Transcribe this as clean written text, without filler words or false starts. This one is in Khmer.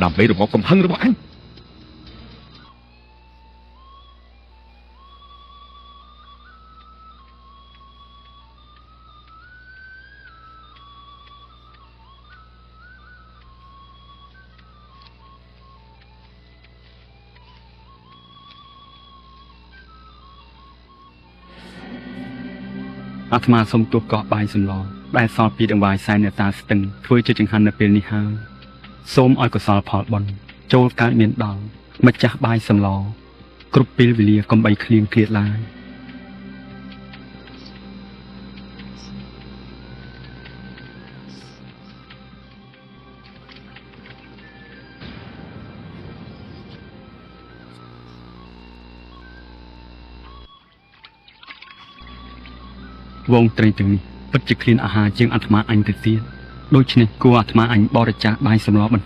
ដើម្បីរងាប់កំហឹងរបស់អញ អាត្មាសូមទោសកោះបាយសម្លដែលសល់ពីដង្វាយសែនអ្នកតាស្ទឹងធ្វើជាចង្ហាន់នៅពេលនេះហើយសូមឲ្យកុសលផលបុណ្យចូលកើតមានដល់ម្ចាស់បាយសម្លគ្រប់ពេលវេលាកុំបីឃ្លៀងឃ្លាតឡើយវងត្រីទាំងនេះពិតជាឃ្លានអាហារជាងអាត្មាអញទៅទៀតដូច្នេះគួរអាត្មាអញបរិច្ចាគបាយសម្លបន្